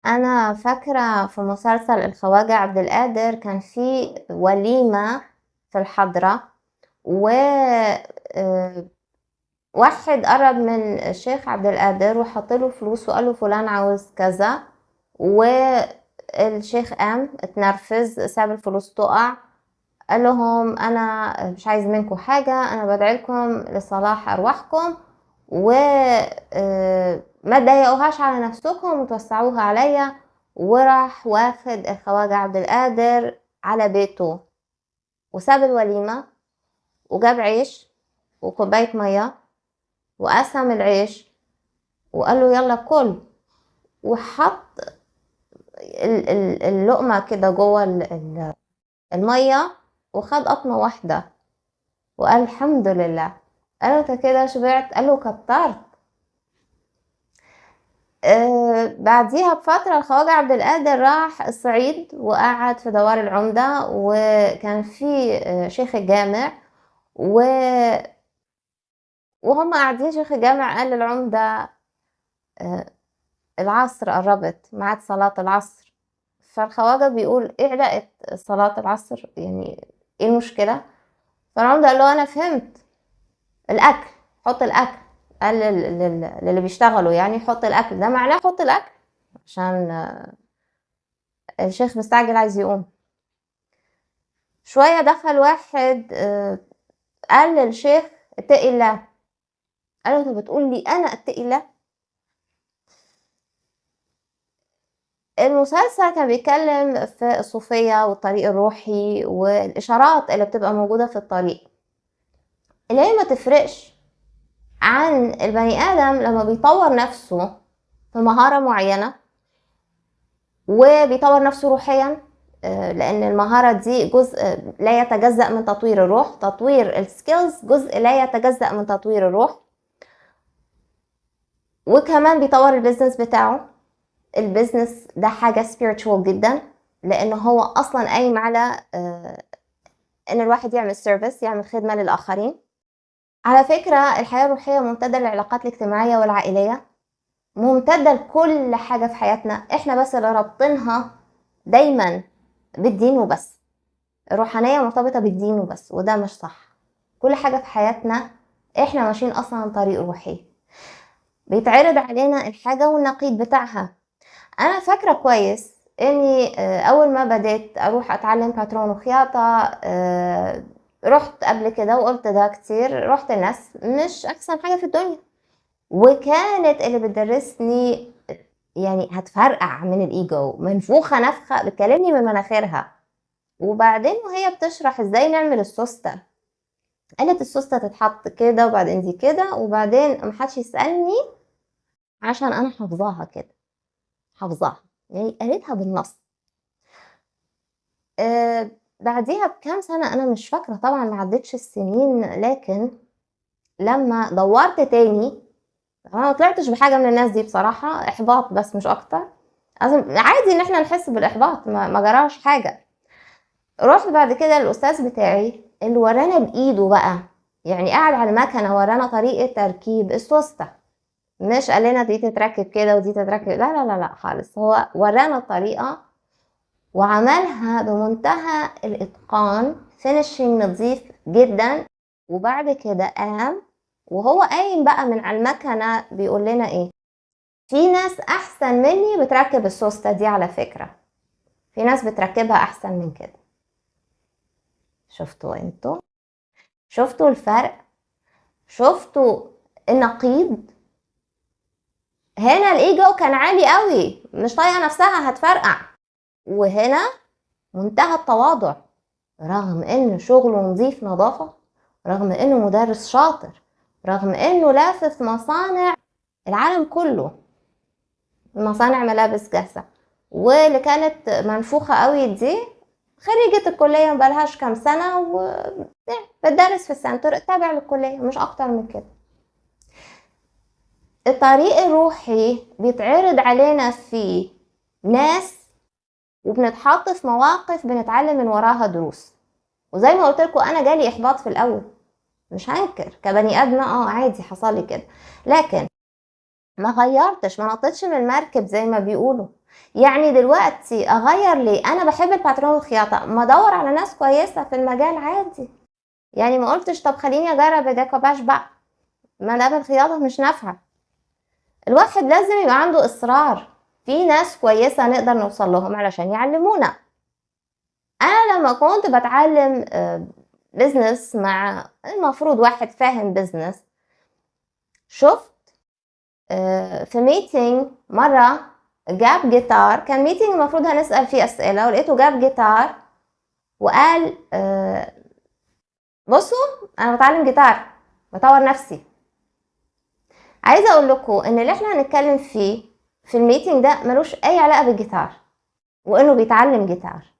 أنا فاكرة في مسلسل الخواجة عبد القادر كان في وليمة في الحضرة، و واحد قرب من الشيخ عبد القادر وحط له فلوس وقال له فلان عاوز كذا، والشيخ قام اتنرفز، ساب الفلوس تقع، قال لهم انا مش عايز منكم حاجة، انا بدعي لكم لصلاح ارواحكم، و ما تضايقوهاش على نفسكم وتوسعوها عليا. وراح واخد الخواجة عبد القادر على بيته وساب الوليمة وجاب عيش وكوباية مية وقسم العيش وقال له يلا كل، وحط اللقمة كده جوه المية وخد قطمة واحدة وقال الحمد لله. قال له انت كده شبعت؟ قال له كترت. بعديها بفترة الخواجة عبد القادر راح الصعيد وقعد في دوار العمدة، وكان في شيخ الجامع، وهم قاعدين شيخ الجامع قال للعمدة العصر قربت، ميعاد صلاة العصر. فالخواجة بيقول ايه علاقة صلاة العصر، يعني ايه المشكلة؟ فالعمدة قال له انا فهمت، الاكل، حط الاكل. قال للي بيشتغلوا يعني حط الاكل، ده معناه حط الاكل عشان الشيخ مستعجل عايز يقوم. شوية دخل واحد قال للشيخ اتقي الله. قال له انت بتقول لي انا اتقي الله؟ المسلسل كان بيتكلم في الصوفية والطريق الروحي والإشارات اللي بتبقى موجودة في الطريق، اللي هي ما تفرقش عن البني آدم لما بيطور نفسه في مهارة معينة وبيطور نفسه روحيا، لأن المهارة دي جزء لا يتجزأ من تطوير الروح، تطوير ال skills جزء لا يتجزأ من تطوير الروح، وكمان بيطور ال business بتاعه. ال business ده حاجة spiritual جدا، لأنه هو أصلا قايم على إن الواحد يعمل service، يعمل خدمة للآخرين. على فكرة الحياة الروحية ممتدة للعلاقات الاجتماعية والعائلية، ممتدة لكل حاجة في حياتنا، احنا بس اللي رابطينها دايما بالدين وبس. الروحانية مرتبطة بالدين وبس، وده مش صح. كل حاجة في حياتنا احنا ماشيين اصلا طريق روحي، بيتعرض علينا الحاجة والنقيض بتاعها. انا فاكرة كويس اني اول ما بدأت اروح اتعلم باترون وخياطة، رحت قبل كده وقلت ده كتير، رحت الناس مش احسن حاجة في الدنيا، وكانت اللي بتدرسني يعني هتفرقع من الايجو، منفوخة نفخة، بتكلمني من مناخيرها. وبعدين وهي بتشرح ازاي نعمل السوستة، قالت السوستة تتحط كده وبعدين دي كده، وبعدين محدش يسألني عشان انا حافظاها كده، حافظاها يعني قالتها بالنص. بعديها بكام سنة أنا مش فاكرة طبعا، ما عدتش السنين، لكن لما دورت تاني أنا ما طلعتش بحاجة من الناس دي بصراحة، إحباط بس مش أكتر. عادي إن إحنا نحس بالإحباط، ما جراش حاجة. رحت بعد كده للأستاذ بتاعي اللي ورانا بإيده بقى، يعني قاعد على المكنة ورانا طريقة تركيب السوستة، مش قال لنا دي تتركب كده ودي تتركب، لا لا لا لا خالص، هو ورانا الطريقة وعملها بمنتهى الإتقان، فينيشنج نظيف جدا. وبعد كده قام وهو قايم بقى من على المكنة بيقول لنا ايه، في ناس احسن مني بتركب السوستة دي، على فكرة في ناس بتركبها احسن من كده. شفتوا انتوا؟ شفتوا الفرق؟ شفتوا النقيض؟ هنا الايجو كان عالي قوي، مش طايقة نفسها هتفرقع، وهنا منتهى التواضع، رغم انه شغله نظيف نظافة، رغم انه مدرس شاطر، رغم انه لافف مصانع العالم كله، مصانع ملابس جاهزة، واللي كانت منفوخة قوي دي خريجة الكلية مبقالهاش كام سنة وبتدرس في السنتر تابع للكلية، مش اكتر من كده. الطريق الروحي بيتعرض علينا فيه ناس، وبنتحط في مواقف بنتعلم من وراها دروس. وزي ما قلت لكم انا جالي احباط في الاول، مش هنكر كبني ادمه، عادي حصل لي كده، لكن ما غيرتش، ما نطيتش من المركب زي ما بيقولوا. يعني دلوقتي اغير ليه؟ انا بحب الباترون والخياطه، ما ادور على ناس كويسة في المجال عادي. يعني ما قلتش طب خليني اجرب الديكوباج بقى، ما دام الخياطة مش نافعة. الواحد لازم يبقى عنده اصرار، في ناس كويسة نقدر نوصل لهم علشان يعلمونا. انا لما كنت بتعلم business مع المفروض واحد فاهم business، شفت في meeting مرة جاب جيتار، كان meeting المفروض هنسأل فيه أسئلة، ولقيته جاب جيتار وقال بصوا أنا بتعلم جيتار، بطور نفسي. عايزة أقول لكم إن اللي إحنا هنتكلم فيه في ال meeting ده ملوش أي علاقة بالجيتار، وإنه بيتعلم جيتار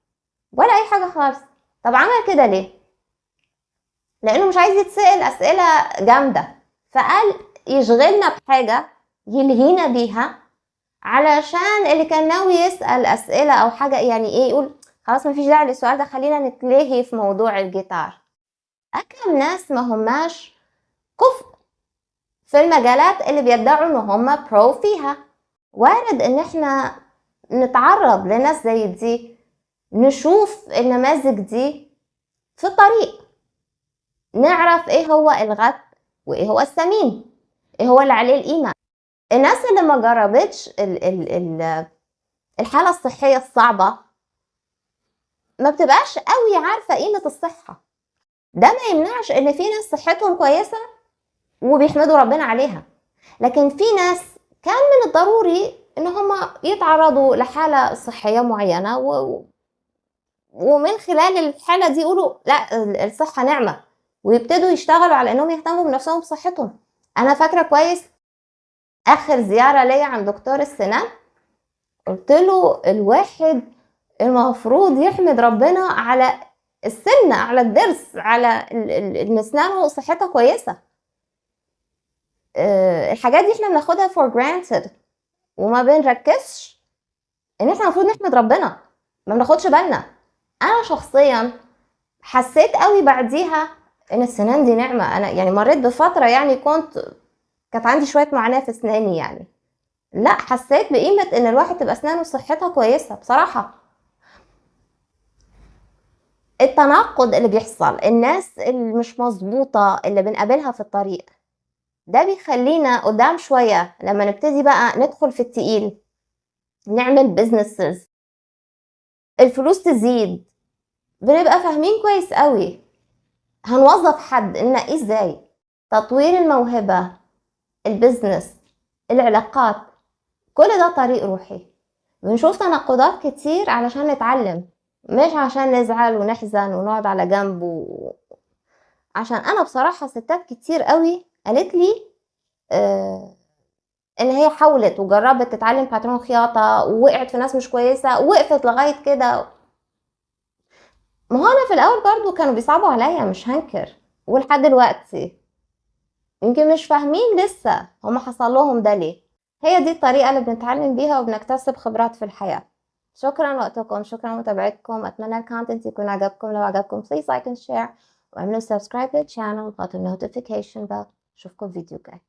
ولا أي حاجة خالص. طب عمل كده ليه؟ لأنه مش عايز يتسأل أسئلة جامدة، فقال يشغلنا بحاجة يلهينا بيها، علشان اللي كان ناوي يسأل أسئلة أو حاجة يعني إيه يقول خلاص مفيش داعي للسؤال ده، خلينا نتلهي في موضوع الجيتار. أكم ناس ما هماش كفء في المجالات اللي بيدعوا إن هما pro فيها. وارد إن إحنا نتعرض لناس زي دي، نشوف النماذج دي في الطريق، نعرف إيه هو الغث وإيه هو السمين، إيه هو اللي عليه القيمة. الناس اللي ما جربتش الحالة الصحية الصعبة ما بتبقاش قوي عارفة قيمة الصحة. ده ما يمنعش ان في ناس صحتهم كويسة وبيحمدوا ربنا عليها، لكن في ناس كان من الضروري ان هم يتعرضوا لحالة صحية معينة ومن خلال الحالة دي يقولوا لا الصحة نعمة، ويبتدوا يشتغلوا على انهم يهتموا بنفسهم وبصحتهم. انا فاكرة كويس اخر زيارة ليا عند دكتور السنان، قلت له الواحد المفروض يحمد ربنا على السنة، على الضرس، على ان اسنانه صحتها كويسة. الحاجات دي احنا بناخدها for granted وما بنركزش ان احنا المفروض نحمد ربنا، ما بناخدش بالنا. انا شخصيا حسيت قوي بعديها ان السنان دي نعمة. انا يعني مريت بفترة يعني كانت عندي شوية معاناة في اسناني يعني، لا حسيت بقيمة ان الواحد تبقى اسنانه صحتها كويسة بصراحة. التناقض اللي بيحصل، الناس اللي مش مظبوطة اللي بنقابلها في الطريق، ده بيخلينا قدام شوية لما نبتدي بقى ندخل في التقيل، نعمل businesses، الفلوس تزيد، بنبقى فاهمين كويس قوي هنوظف حد ننقيه ازاي. تطوير الموهبة، ال business، العلاقات، كل ده طريق روحي. بنشوف تناقضات كتير علشان نتعلم، مش عشان نزعل ونحزن ونقعد على جنب عشان انا بصراحة ستات كتير قوي قالت لي ان هي حاولت وجربت تتعلم باترون خياطة ووقعت في ناس مش كويسة ووقفت لغاية كده. ما هو انا في الاول برضو كانوا بيصعبوا عليا، مش هنكر، ولحد دلوقتي يمكن مش فاهمين لسه هما حصل لهم ده ليه. هي دي الطريقة اللي بنتعلم بيها وبنكتسب خبرات في الحياة. شكرا لوقتكم، شكرا لمتابعتكم، اتمنى ال content يكون عجبكم. لو عجبكم please like and share واعملوا subscribe لل channel وضغطوا notification bell. اشوفكم فيديو جاي.